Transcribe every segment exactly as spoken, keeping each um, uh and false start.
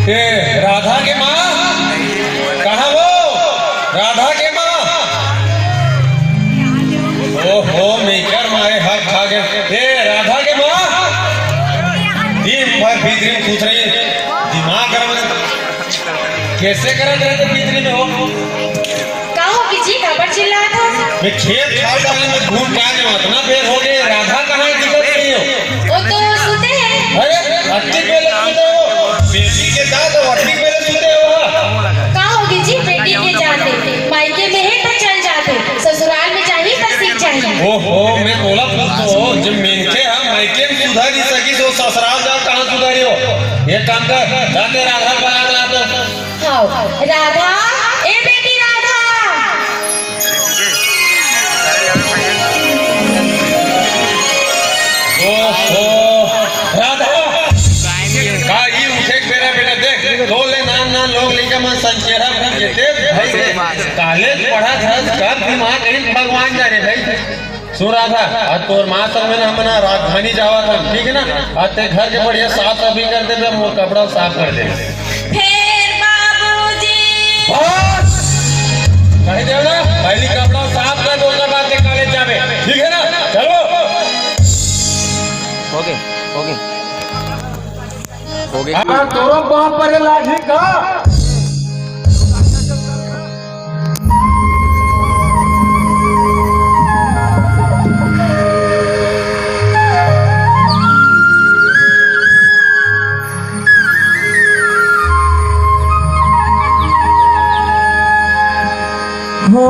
ए, राधा के माँ, कहाँ वो? राधा के माँ। ओहो, मेकर मारे हक खा गे। ए, राधा के माँ, दिन भर भीतरी में घुस रही, दिमाग गरम है। कैसे करत रहते भीतरी में हो? का हो गे जी, काबर चिल्लात हो? मैं खेत खार डाले में घूम के आ जाऊँ, इतना बेर हो गए, राधा कहाँ है, दिखत नहीं हो। वो तो सुते हैं। अरे, अति बेर सुते हो, बेटी के साथ हो, अति बेर सुते हो। का हो गे जी, बेटी के जाते, मायके में है तो चल जाते, ससुराल में जाही तो सीख जाही। ओहो, मैं तोला पूछतो हो, जब मेनके हम मायके में सुधर नहीं सकी तो ससुराल जा कहाँ सुधरी हो? एक काम कर, जाते राधा बना ला तो। हाँ, राधा, ए बेटी राधा। ओहो, राधा, का ई उठे के बेरा बेटा, देख, तो ले नान नान लोग लइका मन संचेरा भूल जेते, भाई रे, कॉलेज पढ़त हस, कब दिमाग कहीं भगवान जाने भाई। सुन राधा, आज तोर माँ संग में ना हमन राजधानी जावत हन, ठीक है ना? आज ते घर के बढ़िया साफ सफाई कर देबे, मोर कपड़ा साफ कर देबे। फेर बाबूजी। बस! कह देव ना, पहली कपड़ा साफ कर दे, ओकर बाद ते कॉलेज जाबे, ठीक है ना? चलो। हो गे, हो गे। हो गे। अगर तोरो बाप परे लाठी का। हो।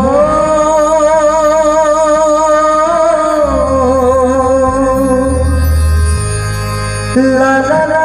ला, ला, ला।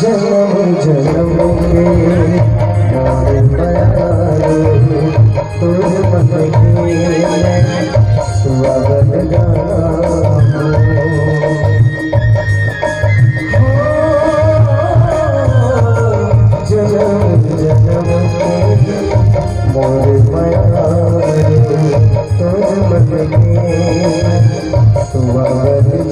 जन्म जन्म के मोर प्यारी, तोर मन के मैं सुहावन गाना। जन्म जन्म के मोर प्यारी, तोर मन के सुहावन